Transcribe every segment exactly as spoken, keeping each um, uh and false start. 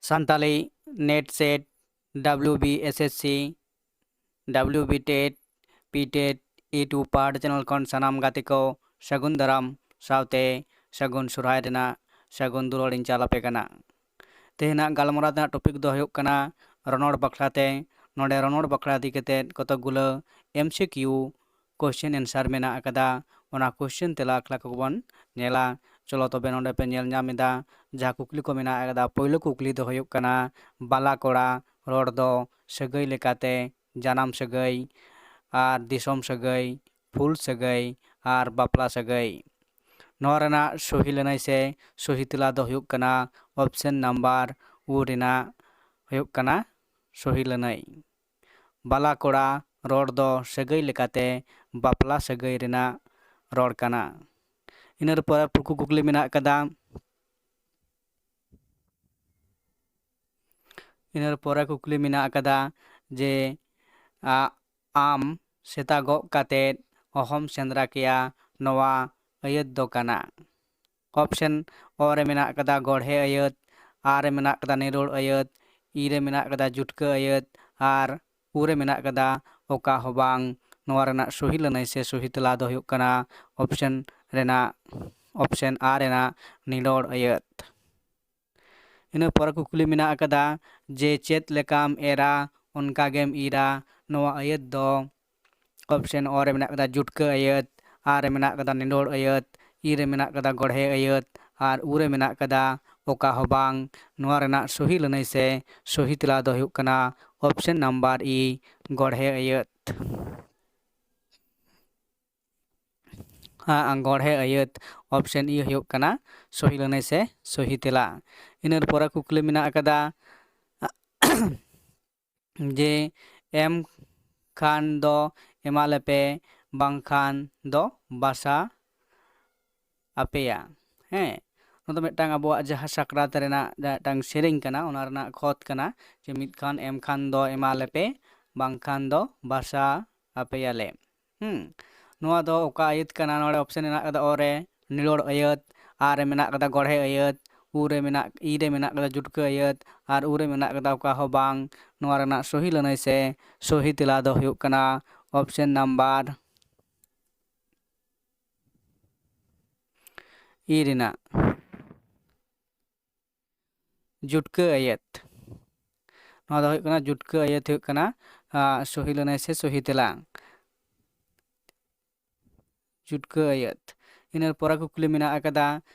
Santali NET SET, WBSSC, WBTET, PTET, YouTube ᱯᱟᱦᱴᱟ channel ᱠᱷᱚᱱ ᱥᱟᱱᱟᱢ ᱜᱟᱛᱮ ᱠᱚ ᱥᱟᱹᱜᱩᱱ ᱫᱟᱨᱟᱢ ᱥᱟᱶᱛᱮ ᱥᱟᱹᱜᱩᱱ ᱥᱚᱨᱦᱟᱭ ᱨᱮᱱᱟᱜ ᱥᱟᱹᱜᱩᱱ ᱫᱩᱞᱟᱹᱲ ᱤᱧ ᱪᱟᱞ ᱟᱯᱮ ᱠᱟᱱᱟ᱾ ᱛᱮᱦᱮᱧᱟᱜ ᱜᱟᱞᱢᱟᱨᱟᱣ ᱨᱮᱱᱟᱜ ᱴᱚᱯᱤᱠ ᱫᱚ ᱦᱩᱭᱩᱜ ᱠᱟᱱᱟ ᱨᱚᱱᱚᱲ ᱵᱟᱠᱷᱨᱟ ᱛᱮ᱾ ᱱᱚᱰᱮ ᱨᱚᱱᱚᱲ ᱵᱟᱠᱷᱨᱟ ᱤᱫᱤ ᱠᱟᱛᱮ ᱠᱚᱛᱚᱠ ᱜᱩᱞᱟᱹ MCQ question answer ᱢᱮᱱᱟᱜ ᱟᱠᱟᱫᱟ᱾ ᱚᱱᱟ question ᱛᱮᱞᱟ ᱟᱠᱷᱲᱟ ᱠᱚᱵᱚᱱ ᱧᱮᱞᱟ᱾ ᱪᱚᱞᱚ ᱛᱚᱵᱮ ᱱᱚᱰᱮ ᱯᱮ ᱧᱮᱞ ᱧᱟᱢ ᱮᱫᱟ, ᱡᱟᱦᱟᱸ ᱠᱩᱠᱞᱤ ᱠᱚ ᱢᱮᱱᱟᱜ ᱟᱠᱟᱫᱟ, ᱯᱳᱭᱞᱳ ᱠᱩᱠᱞᱤ ᱫᱚ ᱦᱩᱭᱩᱜ ᱠᱟᱱᱟ, ᱵᱟᱞᱟ ᱠᱚᱲᱟ ᱨᱚᱲ ᱫᱚ ᱥᱟᱹᱜᱟᱹᱭ ᱞᱮᱠᱟᱛᱮ ᱡᱟᱱᱟᱢ ᱥᱟᱹᱜᱟᱹᱭ ᱟᱨ ᱫᱤᱥᱚᱢ ᱥᱟᱹᱜᱟᱹᱭ, ᱯᱷᱩᱞ ᱥᱟᱹᱜᱟᱹᱭ ᱟᱨ ᱵᱟᱯᱞᱟ ᱥᱟᱹᱜᱟᱹᱭ᱾ ᱱᱚᱣᱟ ᱨᱮᱱᱟᱜ ᱥᱚᱦᱤ ᱞᱟᱹᱱᱟᱹᱭ ᱥᱮ ᱥᱚᱦᱤ ᱛᱮᱞᱟ ᱫᱚ ᱦᱩᱭᱩᱜ ᱠᱟᱱᱟ option number ᱩ ᱨᱮᱱᱟᱜ ᱦᱩᱭᱩᱜ ᱠᱟᱱᱟ ᱥᱚᱦᱤ ᱞᱟᱹᱱᱟᱹᱭ᱾ ᱵᱟᱞᱟ ᱠᱚᱲᱟ ᱨᱚᱲ ᱫᱚ ᱥᱟᱹᱜᱟᱹᱭ ᱞᱮᱠᱟᱛᱮ ᱵᱟᱯᱞᱟ ᱥᱟᱹᱜᱟᱹᱭ ᱨᱮᱱᱟᱜ ᱨᱚᱲ ᱠᱟᱱᱟ᱾ ᱤᱱᱟᱹ ᱯᱚᱨᱮ ᱯᱩᱠᱩ ᱠᱩᱠᱞᱤ ᱢᱮᱱᱟᱜ ᱟᱠᱟᱫᱟ᱾ ᱤᱱᱟᱹ ᱯᱚᱨᱮ ᱠᱩᱠᱞᱤ ᱢᱮᱱᱟᱜ ᱟᱠᱟᱫᱟ ᱡᱮ, ᱟ, ᱟᱢ ᱥᱮᱛᱟᱜᱚᱜ ᱠᱟᱛᱮᱫ ᱚᱦᱚᱢ ᱥᱮᱸᱫᱽᱨᱟ ᱠᱮᱭᱟ, ᱱᱚᱣᱟ ᱟᱹᱭᱟᱹᱛ ᱫᱚ ᱠᱟᱱᱟ᱾ Option ᱚ ᱨᱮ ᱢᱮᱱᱟᱜ ᱟᱠᱟᱫᱟ ᱜᱚᱲᱦᱮ ᱟᱹᱭᱟᱹᱛ, ᱟ ᱨᱮ ᱢᱮᱱᱟᱜ ᱟᱠᱟᱫᱟ ᱱᱤᱨᱚᱲ ᱟᱹᱭᱟᱹᱛ, ᱤ ᱨᱮ ᱢᱮᱱᱟᱜ ᱟᱠᱟᱫᱟ ᱡᱩᱴᱠᱟᱹ ᱟᱹᱭᱟᱹᱛ, ᱟᱨ ᱩ ᱨᱮ ᱢᱮᱱᱟᱜ ᱟᱠᱟᱫᱟ ᱚᱠᱟ ᱦᱚᱸ ᱵᱟᱝ᱾ ᱱᱚᱣᱟ ᱨᱮᱱᱟᱜ ᱥᱚᱦᱤ ᱞᱟᱹᱱᱟᱹᱭ ᱥᱮ ᱥᱚᱦᱤ ᱛᱮᱞᱟ ᱫᱚ ᱦᱩᱭᱩᱜ ᱠᱟᱱᱟ option ᱨᱮᱱᱟᱜ, option ᱟ ᱨᱮᱱᱟᱜ ᱱᱤᱨᱚᱲ ᱟᱹᱭᱟᱹᱛ᱾ ᱤᱱᱟᱹ ᱯᱚᱨᱮ ᱠᱩᱠᱞᱤ ᱢᱮᱱᱟᱜ ᱟᱠᱟᱫᱟ ᱡᱮ, ᱪᱮᱫ ᱞᱮᱠᱟᱢ ᱮᱨᱟ ᱚᱱᱠᱟ ᱜᱮᱢ ᱤᱨᱟ᱾ ᱱᱚᱣᱟ ᱟᱹᱭᱟᱹᱛ ᱫᱚ option ᱚ ᱨᱮ ᱢᱮᱱᱟᱜ ᱟᱠᱟᱫᱟ ᱡᱩᱴᱠᱟᱹ ᱟᱹᱭᱟᱹᱛ, ᱟ ᱨᱮ ᱢᱮᱱᱟᱜ ᱟᱠᱟᱫᱟ ᱱᱤᱰᱚᱲ ᱟᱹᱭᱟᱹᱛ, ᱤ ᱨᱮ ᱢᱮᱱᱟᱜ ᱟᱠᱟᱫᱟ ᱜᱚᱲᱦᱮ ᱟᱹᱭᱟᱹᱛ, ᱟᱨ ᱩ ᱨᱮ ᱢᱮᱱᱟᱜ ᱟᱠᱟᱫᱟ ᱚᱠᱟ ᱦᱚᱸ ᱵᱟᱝ᱾ ᱱᱚᱣᱟ ᱨᱮᱱᱟᱜ ᱥᱚᱦᱤ ᱞᱟᱹᱱᱟᱹᱭ ᱥᱮ ᱥᱚᱦᱤ ᱛᱮᱞᱟ ᱫᱚ ᱦᱩᱭᱩᱜ ᱠᱟᱱᱟ option number ᱤ, ᱜᱚᱲᱦᱮ ᱟᱹᱭᱟᱹᱛ᱾ ᱦᱮᱸ, ᱜᱚᱲᱦᱮ ᱟᱹᱭᱟᱹᱛ, option ᱤ ᱦᱩᱭᱩᱜ ᱠᱟᱱᱟ ᱥᱚᱦᱤ ᱞᱟᱹᱱᱟᱹᱭ ᱥᱮ ᱥᱚᱦᱤ ᱛᱮᱞᱟ᱾ ᱤᱱᱟᱹ ᱯᱚᱨᱮ ᱠᱩᱠᱞᱤ ᱢᱮᱱᱟᱜ ᱟᱠᱟᱫᱟ ᱡᱮ, ᱮᱢ ᱠᱷᱟᱱ ᱫᱚ ᱮᱢᱟ ᱞᱮᱯᱮ, ᱵᱟᱝᱠᱷᱟᱱ ᱫᱚ ᱵᱟᱥᱟ ᱟᱯᱮᱭᱟ᱾ ᱦᱮᱸ, ᱱᱚᱣᱟ ᱫᱚ ᱢᱤᱫᱴᱟᱝ ᱟᱵᱚᱣᱟᱜ ᱡᱟᱦᱟᱸ ᱥᱟᱠᱨᱟᱛ ᱨᱮᱱᱟᱜ ᱡᱟᱦᱟᱸ ᱢᱤᱫᱴᱟᱝ ᱥᱮᱨᱮᱧ ᱠᱟᱱᱟ, ᱚᱱᱟ ᱨᱮᱱᱟᱜ ᱠᱷᱚᱛ ᱠᱟᱱᱟ ᱡᱮ, ᱢᱤᱫ ᱠᱷᱟᱱ ᱮᱢ ᱠᱷᱟᱱ ᱫᱚ ᱮᱢᱟ ᱞᱮᱯᱮ, ᱵᱟᱝᱠᱷᱟᱱ ᱫᱚ ᱵᱟᱥᱟ ᱟᱯᱮᱭᱟᱞᱮ᱾ ᱦᱩᱸ, ᱱᱚᱣᱟ ᱫᱚ ᱚᱠᱟ ᱟᱹᱭᱟᱹᱛ ᱠᱟᱱᱟ? ᱱᱚᱰᱮ option ᱢᱮᱱᱟᱜ ᱟᱠᱟᱫᱟ ᱚ ᱨᱮ ᱱᱤᱨᱚᱲ ᱟᱹᱭᱟᱹᱛ, ᱟ ᱨᱮ ᱢᱮᱱᱟᱜ ᱟᱠᱟᱫᱟ ᱜᱚᱲᱦᱮ ᱟᱹᱭᱟᱹᱛ, ᱩ ᱨᱮ ᱢᱮᱱᱟᱜ, ᱤ ᱨᱮ ᱢᱮᱱᱟᱜ ᱠᱟᱫᱟ ᱡᱩᱴᱠᱟᱹ ᱟᱹᱭᱟᱹᱛ, ᱟᱨ ᱩ ᱨᱮ ᱢᱮᱱᱟᱜ ᱠᱟᱫᱟ ᱚᱠᱟ ᱦᱚᱸ ᱵᱟᱝ᱾ ᱱᱚᱣᱟ ᱨᱮᱱᱟᱜ ᱥᱚᱦᱤ ᱞᱟᱹᱱᱟᱹᱭ ᱥᱮ ᱥᱚᱦᱤ ᱛᱮᱞᱟ ᱫᱚ ᱦᱩᱭᱩᱜ ᱠᱟᱱᱟ ᱚᱯᱥᱮᱱ ᱱᱟᱢᱵᱟᱨ ᱤ ᱨᱮᱱᱟᱜ ᱡᱩᱴᱠᱟᱹ ᱟᱹᱭᱟᱹᱛ᱾ ᱱᱚᱣᱟ ᱫᱚ ᱦᱩᱭᱩᱜ ᱠᱟᱱᱟ ᱡᱩᱴᱠᱟᱹ ᱟᱹᱭᱟᱹᱛ ᱦᱩᱭᱩᱜ ᱠᱟᱱᱟ, ᱟ, ᱥᱚᱦᱤ ᱞᱟᱹᱱᱟᱹᱭ ᱥᱮ ᱥᱚᱦᱤ ᱛᱮᱞᱟ᱾ ᱡᱩᱴᱠᱟᱹ ᱟᱹᱭᱟᱹᱛ᱾ ᱤᱱᱟᱹ ᱯᱚᱨᱮ ᱠᱩᱠᱞᱤ ᱢᱮᱱᱟᱜ ᱟᱠᱟᱫᱟ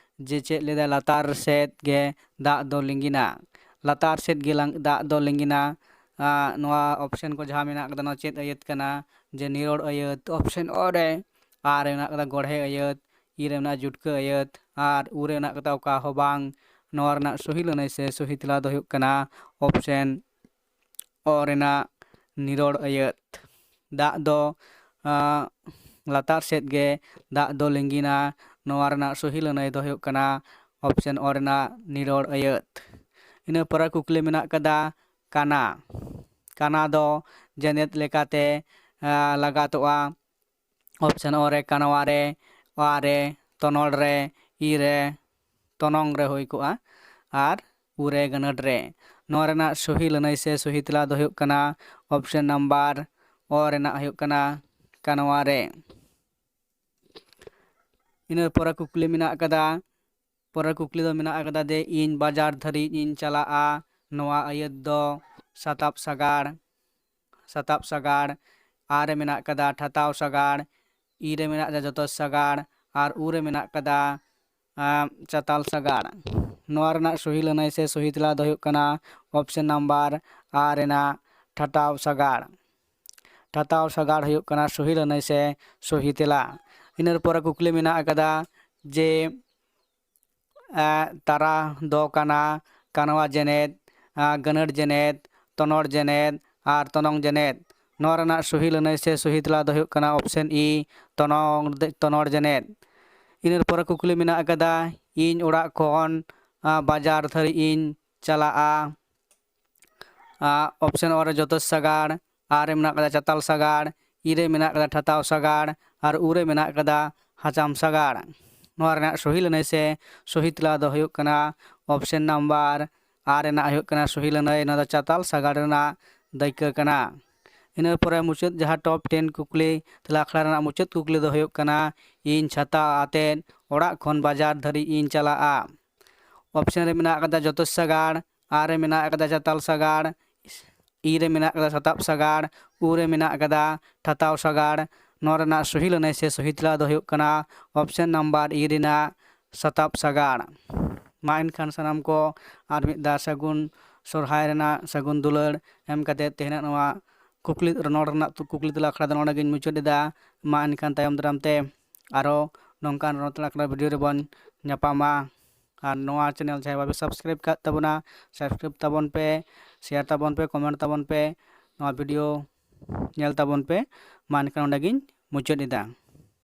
ᱡᱮ ᱪᱮᱫ ᱞᱟᱹᱭᱫᱟ, ᱞᱟᱛᱟᱨ ᱥᱮᱫ ᱜᱮ ᱫᱟᱜ ᱫᱚ ᱞᱤᱸᱜᱤᱱᱟ᱾ ᱞᱟᱛᱟᱨ ᱥᱮᱫ ᱜᱮ ᱞᱟᱝ-, ᱫᱟᱜ ᱫᱚ ᱞᱤᱸᱜᱤᱱᱟ᱾ ᱟ, ᱱᱚᱣᱟ ᱚᱯᱥᱮᱱ ᱠᱚ ᱡᱟᱦᱟᱸ ᱢᱮᱱᱟᱜ ᱟᱠᱟᱫᱟ, ᱱᱚᱣᱟ ᱪᱮᱫ ᱟᱹᱭᱟᱹᱛ ᱠᱟᱱᱟ? ᱡᱮ ᱱᱤᱨᱚᱲ ᱟᱹᱭᱟᱹᱛ᱾ ᱚᱯᱥᱮᱱ ᱚ ᱨᱮ, ᱟ ᱨᱮ ᱢᱮᱱᱟᱜ ᱟᱠᱟᱫᱟ ᱜᱚᱲᱦᱮ ᱟᱹᱭᱟᱹᱛ, ᱤ ᱨᱮ ᱢᱮᱱᱟᱜᱼᱟ ᱡᱩᱴᱠᱟᱹ ᱟᱹᱭᱟᱹᱛ, ᱟᱨ ᱩ ᱨᱮ ᱢᱮᱱᱟᱜ ᱟᱠᱟᱫᱟ ᱚᱠᱟ ᱦᱚᱸ ᱵᱟᱝ᱾ ᱱᱚᱣᱟ ᱨᱮᱱᱟᱜ ᱥᱚᱦᱤ ᱞᱟᱹᱱᱟᱹᱭ ᱥᱮ ᱥᱚᱦᱤ ᱛᱮᱞᱟ ᱫᱚ ᱦᱩᱭᱩᱜ ᱠᱟᱱᱟ ᱚᱯᱥᱮᱱ ᱚ ᱨᱮᱱᱟᱜ ᱱᱤᱨᱚᱲ ᱟᱹᱭᱟᱹᱛ᱾ ᱫᱟᱜ ᱫᱚ, ᱟᱸ, ᱞᱟᱛᱟᱨ ᱥᱮᱫ ᱜᱮ ᱫᱟᱜ ᱫᱚ ᱞᱤᱸᱜᱤᱱᱟ᱾ ᱱᱚᱣᱟ ᱨᱮᱱᱟᱜ ᱥᱚᱦᱤ ᱞᱟᱹᱱᱟᱹᱭ ᱫᱚ ᱦᱩᱭᱩᱜ ᱠᱟᱱᱟ ᱚᱯᱥᱮᱱ ᱚ ᱨᱮᱱᱟᱜ ᱱᱤᱨᱚᱲ ᱟᱹᱭᱟᱹᱛ᱾ ᱤᱱᱟᱹ ᱯᱚᱨᱮ ᱠᱩᱠᱞᱤ ᱢᱮᱱᱟᱜ ᱠᱟᱫᱟ ᱠᱟᱱᱟ᱾ ᱠᱟᱱᱟ ᱫᱚ ᱡᱮᱱᱮᱫ ᱞᱮᱠᱟᱛᱮ, ᱟᱸ, ᱞᱟᱜᱟᱛᱚᱜᱼᱟ᱾ ᱚᱯᱥᱮᱱ ᱚ ᱨᱮ ᱠᱟᱱᱣᱟ ᱨᱮ, ᱟ ᱨᱮ ᱛᱚᱱᱚᱲ ᱨᱮ, ᱤ ᱨᱮ ᱛᱚᱱᱚᱝ ᱨᱮ ᱦᱩᱭ ᱠᱚᱜᱼᱟ, ᱟᱨ ᱩ ᱨᱮ ᱜᱟᱹᱱᱟᱹᱰ ᱨᱮ᱾ ᱱᱚᱣᱟ ᱨᱮᱱᱟᱜ ᱥᱚᱦᱤ ᱞᱟᱹᱱᱟᱹᱭ ᱥᱮ ᱥᱚᱦᱤ ᱛᱮᱞᱟ ᱫᱚ ᱦᱩᱭᱩᱜ ᱠᱟᱱᱟ ᱚᱯᱥᱮᱱ ᱱᱟᱢᱵᱟᱨ ᱚ ᱨᱮᱱᱟᱜ ᱦᱩᱭᱩᱜ ᱠᱟᱱᱟ ᱠᱟᱱᱣᱟ ᱨᱮ᱾ ᱤᱱᱟᱹ ᱯᱚᱨᱮ ᱠᱩᱠᱞᱤ ᱢᱮᱱᱟᱜ ᱟᱠᱟᱫᱟ, ᱯᱚᱨᱮᱨ ᱠᱩᱠᱞᱤ ᱫᱚ ᱢᱮᱱᱟᱜ ᱟᱠᱟᱫᱟ ᱡᱮ ᱤᱧ ᱵᱟᱡᱟᱨ ᱫᱷᱟᱹᱨᱤᱡ ᱤᱧ ᱪᱟᱞᱟᱜᱼᱟ᱾ ᱱᱚᱣᱟ ᱟᱹᱭᱟᱹᱛ ᱫᱚ ᱥᱟᱛᱟᱵ ᱥᱟᱜᱟᱲ, ᱥᱟᱛᱟᱵ ᱥᱟᱜᱟᱲ, ᱟ ᱨᱮ ᱢᱮᱱᱟᱜ ᱟᱠᱟᱫᱟ ᱴᱷᱟᱛᱟᱣ ᱥᱟᱜᱟᱲ, ᱤ ᱨᱮ ᱢᱮᱱᱟᱜ ᱟᱠᱟᱫᱟ ᱡᱚᱛᱚ ᱥᱟᱜᱟᱲ, ᱟᱨ ᱩ ᱨᱮ ᱢᱮᱱᱟᱜ ᱟᱠᱟᱫᱟ, ᱟᱸ, ᱪᱟᱛᱟᱞ ᱥᱟᱜᱟᱲ᱾ ᱱᱚᱣᱟ ᱨᱮᱱᱟᱜ ᱥᱚᱦᱤ ᱞᱟᱹᱱᱟᱹᱭ ᱥᱮ ᱥᱚᱦᱤ ᱛᱮᱞᱟ ᱫᱚ ᱦᱩᱭᱩᱜ ᱠᱟᱱᱟ ᱚᱯᱥᱮᱱ ᱱᱟᱢᱵᱟᱨ ᱟ ᱨᱮᱱᱟᱜ ᱴᱷᱟᱴᱟᱣ ᱥᱟᱜᱟᱲ᱾ ᱴᱷᱟᱛᱟᱣ ᱥᱟᱜᱟᱲ ᱦᱩᱭᱩᱜ ᱠᱟᱱᱟ ᱥᱚᱦᱤ ᱞᱟᱹᱱᱟᱹᱭ ᱥᱮ ᱥᱚᱦᱤ ᱛᱮᱞᱟ᱾ ᱤᱱᱟᱹ ᱯᱚᱨᱮ ᱠᱩᱠᱞᱤ ᱢᱮᱱᱟᱜ ᱟᱠᱟᱫᱟ ᱡᱮ ᱮ, ᱛᱟᱨᱟ ᱫᱚ ᱠᱟᱱᱟ ᱠᱟᱱᱣᱟ ᱡᱮᱱᱮᱫ, ᱟ, ᱜᱟᱹᱱᱟᱹᱲ ᱡᱮᱱᱮᱫ, ᱛᱚᱱᱚᱲ ᱡᱮᱱᱮᱫ ᱟᱨ ᱛᱚᱱᱚᱝ ᱡᱮᱱᱮᱫ᱾ ᱱᱚᱣᱟ ᱨᱮᱱᱟᱜ ᱥᱚᱦᱤ ᱞᱟᱹᱱᱟᱹᱭ ᱥᱮ ᱥᱚᱦᱤ ᱛᱮᱞᱟ ᱫᱚ ᱦᱩᱭᱩᱜ ᱠᱟᱱᱟ ᱚᱯᱥᱮᱱ ᱤ, ᱛᱚᱱᱚᱝ, ᱛᱚᱱᱚᱲ ᱡᱮᱱᱮᱫ᱾ ᱤᱱᱟᱹ ᱯᱚᱨᱮ ᱠᱩᱠᱞᱤ ᱢᱮᱱᱟᱜ ᱟᱠᱟᱫᱟ, ᱤᱧ ᱚᱲᱟᱜ ᱠᱷᱚᱱ, ᱟ, ᱵᱟᱡᱟᱨ ᱫᱷᱟᱹᱨᱤᱡ ᱤᱧ ᱪᱟᱞᱟᱜᱼᱟ᱾ ᱟ, ᱚᱯᱥᱮᱱ ᱚ ᱨᱮ ᱡᱚᱛᱚ ᱥᱟᱜᱟᱲ, ᱟ ᱨᱮ ᱢᱮᱱᱟᱜ ᱟᱠᱟᱫᱟ ᱪᱟᱛᱟᱞ ᱥᱟᱜᱟᱲ, ᱤ ᱨᱮ ᱢᱮᱱᱟᱜ ᱟᱠᱟᱫᱟ ᱴᱷᱟᱛᱟᱣ ᱥᱟᱜᱟᱲ, ᱟᱨ ᱩ ᱨᱮ ᱢᱮᱱᱟᱜ ᱟᱠᱟᱫᱟ ᱦᱟᱪᱟᱢ ᱥᱟᱜᱟᱲ᱾ ᱱᱚᱣᱟ ᱨᱮᱱᱟᱜ ᱥᱚᱦᱤ ᱞᱟᱹᱱᱟᱹᱭ ᱥᱮ ᱥᱚᱦᱤ ᱛᱮᱞᱟ ᱫᱚ ᱦᱩᱭᱩᱜ ᱠᱟᱱᱟ ᱚᱯᱥᱮᱱ ᱱᱟᱢᱵᱟᱨ ᱟᱨ ᱨᱮᱱᱟᱜ ᱦᱩᱭᱩᱜ ᱠᱟᱱᱟ ᱥᱩᱦᱤ ᱞᱟᱹᱱᱟᱹᱭ᱾ ᱱᱚᱣᱟ ᱫᱚ ᱪᱟᱛᱟᱞ ᱥᱟᱜᱟᱲ ᱨᱮᱱᱟᱜ ᱫᱟᱹᱭᱠᱟᱹ ᱠᱟᱱᱟ᱾ ᱤᱱᱟᱹ ᱯᱚᱨᱮ ᱢᱩᱪᱟᱹᱫ ᱡᱟᱦᱟᱸ ᱴᱚᱯ ᱴᱮᱱ ᱠᱩᱠᱞᱤ, ᱛᱟᱦᱞᱮ ᱟᱠᱷᱲᱟ ᱨᱮᱱᱟᱜ ᱢᱩᱪᱟᱹᱫ ᱠᱩᱠᱞᱤ ᱫᱚ ᱦᱩᱭᱩᱜ ᱠᱟᱱᱟ, ᱤᱧ ᱪᱷᱟᱛᱟ ᱟᱛᱮᱫ ᱚᱲᱟᱜ ᱠᱷᱚᱱ ᱵᱟᱡᱟᱨ ᱫᱷᱟᱹᱨᱤᱡ ᱤᱧ ᱪᱟᱞᱟᱜᱼᱟ᱾ ᱚᱯᱥᱮᱱ ᱨᱮ ᱢᱮᱱᱟᱜ ᱟᱠᱟᱫᱟ ᱡᱚᱛᱚ ᱥᱟᱜᱟᱲ, ᱟᱨ ᱨᱮ ᱢᱮᱱᱟᱜ ᱟᱠᱟᱫᱟ ᱪᱟᱛᱟᱞ ᱥᱟᱜᱟᱲ, ᱤ ᱨᱮ ᱢᱮᱱᱟᱜ ᱟᱠᱟᱫᱟ ᱥᱟᱛᱟᱵ ᱥᱟᱜᱟᱲ, ᱩ ᱨᱮ ᱢᱮᱱᱟᱜ ᱟᱠᱟᱫᱟ ᱴᱷᱟᱛᱟᱣ ᱥᱟᱜᱟᱲ᱾ ᱱᱚᱣᱟ ᱨᱮᱱᱟᱜ ᱥᱚᱦᱤ ᱞᱟᱹᱱᱟᱹᱭ ᱥᱮ ᱥᱚᱦᱤ ᱛᱮᱞᱟ ᱫᱚ ᱦᱩᱭᱩᱜ ᱠᱟᱱᱟ ᱚᱯᱥᱮᱱ ᱱᱟᱢᱵᱟᱨ ᱤ ᱨᱮᱱᱟᱜ ᱥᱟᱛᱟᱵ ᱥᱟᱜᱟᱲ᱾ ᱢᱟ ᱮᱱᱠᱷᱟᱱ ᱥᱟᱱᱟᱢ ᱠᱚ ᱟᱨ ᱢᱤᱫ ᱫᱷᱟᱣ ᱥᱟᱹᱜᱩᱱ ᱥᱚᱨᱦᱟᱭ ᱨᱮᱱᱟᱜ ᱥᱟᱹᱜᱩᱱ ᱫᱩᱞᱟᱹᱲ ᱮᱢ ᱠᱟᱛᱮ ᱛᱮᱦᱮᱧᱟᱜ ᱱᱚᱣᱟ ᱠᱩᱠᱞᱤ ᱨᱚᱱᱚᱲ ᱨᱮᱱᱟᱜ ᱛᱩ-, ᱠᱩᱠᱞᱤ ᱛᱮᱞᱟ ᱟᱠᱷᱲᱟ ᱫᱚ ᱱᱚᱰᱮ ᱜᱤᱧ ᱢᱩᱪᱟᱹᱫ ᱮᱫᱟ᱾ ᱢᱟ ᱮᱱᱠᱷᱟᱱ ᱛᱟᱭᱚᱢ ᱫᱟᱨᱟᱢ ᱛᱮ ᱟᱨᱚ ᱱᱚᱝᱠᱟᱱ ᱨᱚᱱᱚᱲ ᱛᱮᱞᱟ ᱟᱠᱷᱲᱟ ᱵᱷᱤᱰᱤᱭᱳ ᱨᱮᱵᱚᱱ ᱧᱟᱯᱟᱢᱟ᱾ ᱟᱨ ᱱᱚᱣᱟ ᱪᱮᱱᱮᱞ ᱡᱟᱦᱟᱸᱭ ᱵᱟᱯᱮ ᱥᱟᱵᱥᱠᱨᱟᱭᱤᱵ ᱠᱟᱫ ᱛᱟᱵᱚᱱᱟ, ᱥᱟᱵᱥᱠᱨᱟᱭᱤᱵ ᱛᱟᱵᱚᱱ ᱯᱮ, ᱥᱮᱭᱟᱨ ᱛᱟᱵᱚᱱ ᱯᱮ, ᱠᱚᱢᱮᱱᱴ ᱛᱟᱵᱚᱱ ᱯᱮ᱾ ᱱᱚᱣᱟ ᱵᱷᱤᱰᱤᱭᱳ ᱧᱮᱞ ᱛᱟᱵᱚᱱ ᱯᱮ᱾ ᱢᱟ ᱮᱱᱠᱷᱟᱱ ᱱᱚᱰᱮ ᱜᱤᱧ ᱢᱩᱪᱟᱹᱫ ᱮᱫᱟ᱾